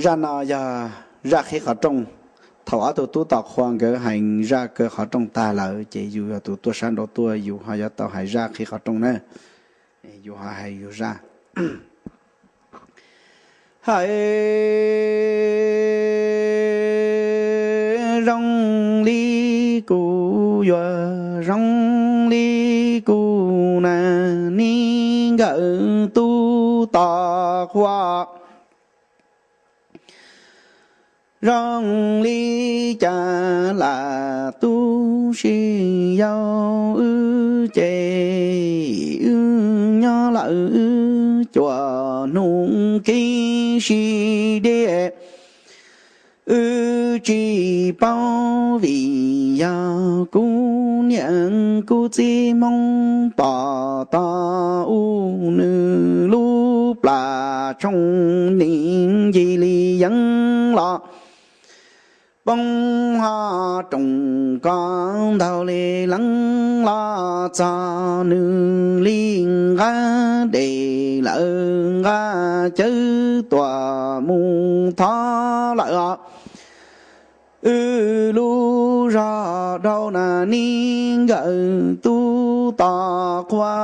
Zaj no yog zaj qhib qhov rooj. Thaum ob tug tub tom qhua nkawd hais zaj kaw qhov rooj tag lawm ces yus yog tus tuaj sab nraud tuaj, yus ho yuav tau hais zaj qhib qhov rooj na. Yus ho hais yus zaj. Hais zoo li kuv yuav zoo li kuv na, neb nkawm tub tom qhua. Zoo li cas lam tu sib yaus, wb ces wb nyob lawm wb cuaj hnub kev sib deb. Wb tsis paub vim yog kuv niam kuv txiv Hmoob pom tau ub, nws lub plas tshoo ncig li yeeb los poob ho roos ko ntaug li leeb los txog, nws li nqa dej lawm nqa cawv tuaj mus thov lawm os. Wb lub zog dhau na, neb nkawm tub tom qhua.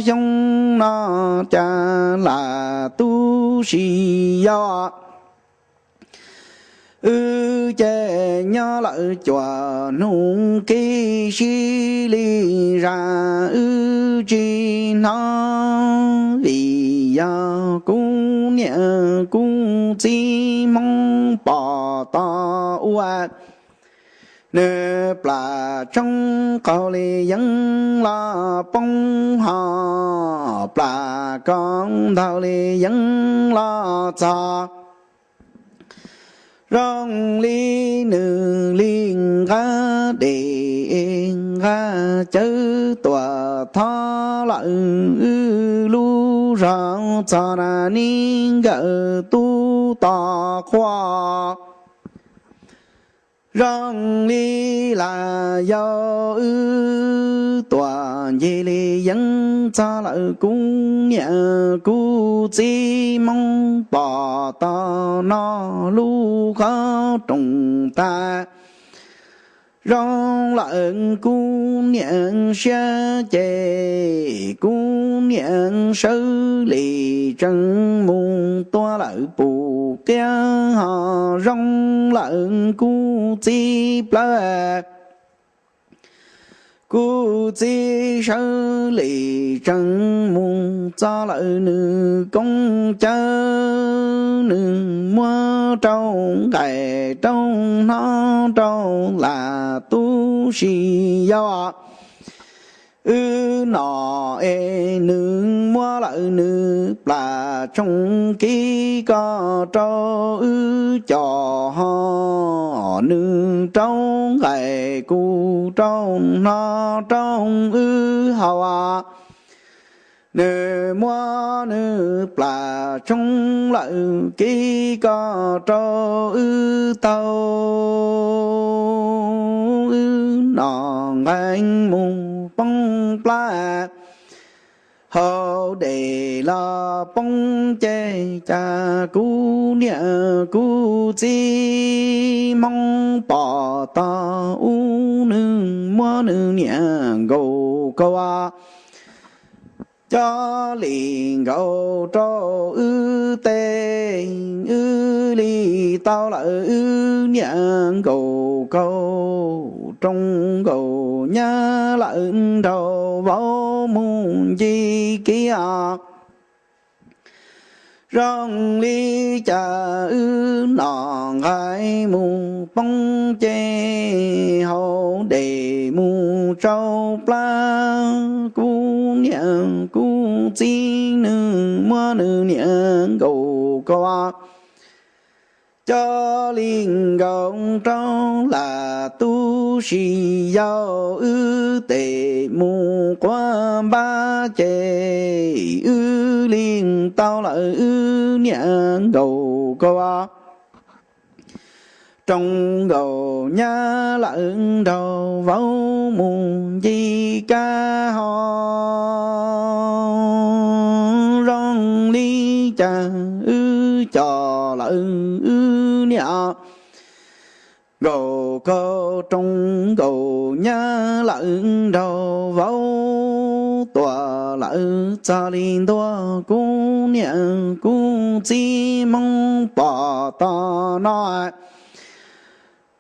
Xyoo no cas lam tu sib yaus, wb ces nyob lawm cuaj hnub kev sib li zaj, wb tsis hnov vim yog kuv niam kuv txiv Hmoob pom tau ua, nws plas tshoo qaug li yeeb los poob ho plas ko ntaug li yeeb los txog. Zoo li nws li nqa dej nqa cawv tuaj thov lawm, wb lub zog txog na, neb nkawm tub tom qhua. Zoo li lam yau wb tuaj ncig li yeeb txog lawm, kuv niam kuv txiv Hmoob pom tau no lub qhov rooj tag. Zoo lawm kuv niam siab ces kuv niam sawv li tsees mus tua lawm pum qiab ho. Zoo lawm kuv txiv plawv, kuv txiv sawv li tsees mus txog lawm nws koob cawv, nws muab rau nqaim rau hnob rau lam tu sib yaus. Wb nom es nws muab lawm nws plas tshoo kib ko rau wb cov ho, nws rau nqaim kuv rau hnob rau wb haus. Nws muab nws plas tshoo lawm kib ko rau wb taug, wb nom nqaim mus poob plab, haus dej los poob ceg, cas kuv niam kuv txiv Hmoob pom tau ub, nws muab nws niam nkaus kaus coj li nkaus rau wb teb, wb li tau lawm wb niam nkaus kaus, rau nkaus nyab lawm nraug vauv mus ncig kiv os. Zoo li cas wb nom nqaim mus poob ceg, haus dej mus tsau plab, kuv niam kuv txiv nws muab nws niam nkaus kaus coj li nkaus rau lam tu sib yaus, wb tes mus quaj npab ces wb li tau lawm wb niam nkaus kaus, rau nkaus nyab lawm nraug vauv mus ncig kab ho. Zoo li cas wb cov lawv wb niam nkaus khaub rooj nkaus nyab lawm nraug vauv tuam lawv txog li ntuag kuv niam kuv txiv Hmoob pom tos no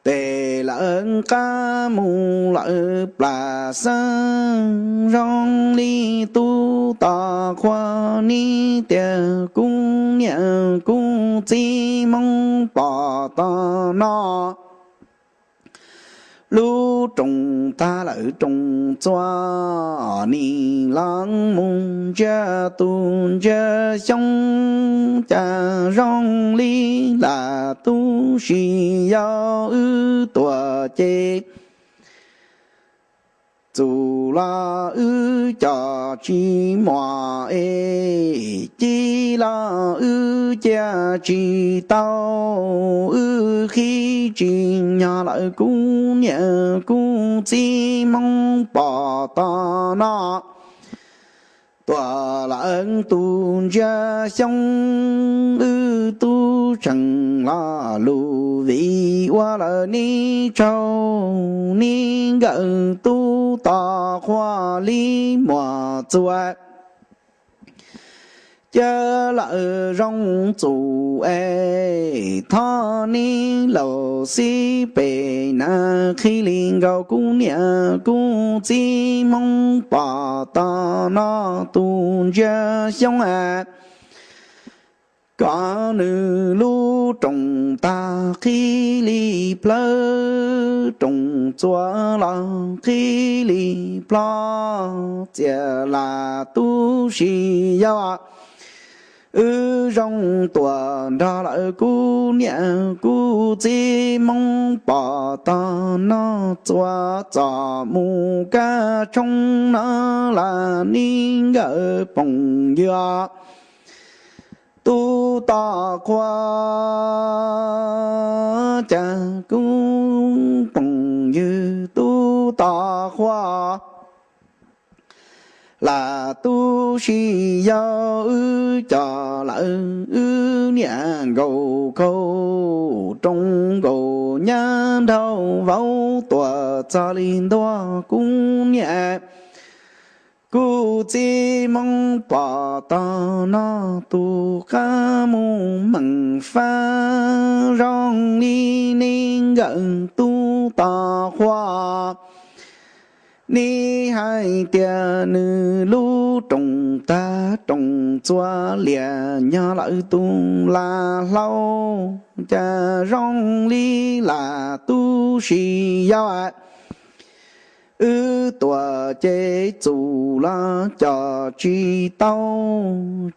tes lawv qab mus lawm plam xeeb zoo li tub tos qhua nib tias kuv niam kuv txiv Hmoob pom tos no lub rooj tag lawm rooj txua nim los mus ntsia tus ntsia xyoob cas zoo li lam tub si yau wb tuam ces txus los wb cov tsis muaj es cib los wb cia tsis tau wb qhib tsis nyog lawm kuv niam kuv txiv Hmoob pom tos no tuam lawv tus ntsia xyoob wb tub tseem los lus vim ua lawm neb tsaug neb nkawm tub tos qhua li muaj txua cia lawm zoo txus es thov neb laus xib pem na qhib li nkaus kuv niam kuv txiv Hmoob pom tos no tus ntsia xyoob kom nws lub rooj tag qhib li plawv rooj txua los qhib li plho txias lam tub si yau wb zoo tuam nrog lawm kuv niam kuv txiv Hmoob pom tos no txua txom mus kab tshoob no las neb nkawm poom ywg tub tos qhua cas kuv poom ywg tub tos qhua lam tub si yau wb cov lawm wb niam nkaus khaub rooj nkaus nyab nraug vauv tuam txog li ntuag kuv niam kuv txiv Hmoob pom tos no tus qab mus meem fab zoo li neb nkawm tub tos qhua neb hais tias nws lub rooj tag rooj txua lias nyog lawm tus lam hlau cas zoo li lam tub si yau wb tuam ces txus los coj tsis tau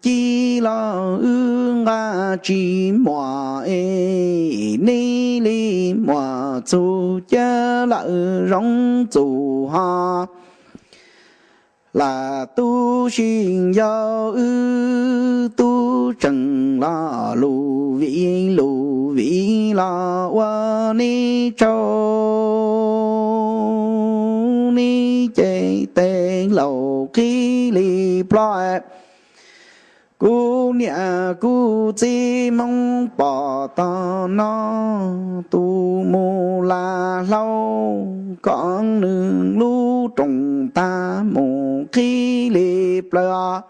cib los wb nqa tsis muaj es neb li muaj txuj ciab lawm zoo txus ho lam tub si yau wb tub tseem los lus vim lus vim los ua neb tsaug neb ces tes laus qhib li plho kuv niam kuv txiv Hmoob pom tos no tus mus lam hlau kom nws lub rooj tag mus qhib li plawv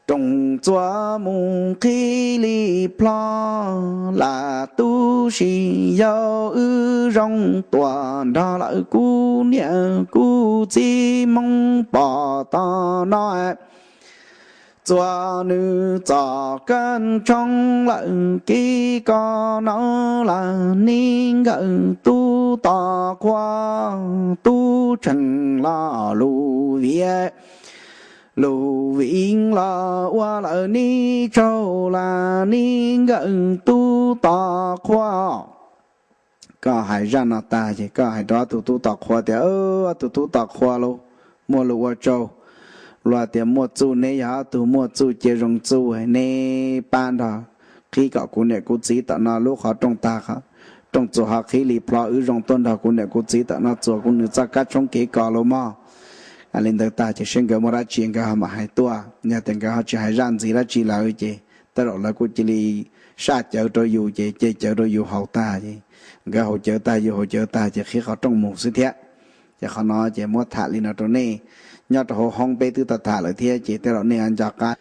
rooj txua mus qhib li plho lam tub si yau wb zoo tuam nrog lawm kuv niam kuv txiv Hmoob pom tos no txua nws txoj kab tshoob lawm kib ko no las neb nkawm tub tos qhua tub tseem los lus vim lus vim los ua lawm neb tsaug las neb nkawm tub tos qhua koj hais zaj no tag ces koj hais rau ob tug tub tos qhua tias, ob tug tub tos qhua lauj, muaj lus ua tsaug. Luag tias muaj txuj, neb yog ob tug muaj txuj cia zoo txuj, neb pab nrog qhib kom kuv niam kuv txiv tom no lub qhov rooj tag, rooj txua ho qhib li plho wb zoo tuaj nrog kuv niam kuv txiv tom no txua kuv nws txoj kab tshoob kev kos lauj mog. Hais li ntawd tag ces seb nkawd muaj dab tsi nkawd ho mam hais tuaj. Yog tias nkawd ho tsis hais zaj ntxiv dab tsi lawm ces tej zaum lawv kuj cia li saj cawv rau yus ces cia cawv rau yus haus tag ces nkawd haus cawv tag yus haus cawv tag ces qhib qhov rooj mus xwb thiab. Ces qhov no ces muab tham li no rau nej. Nyob rau hauv hoob peb twb tau tham lawm thiab ces tej zaum nej nco qab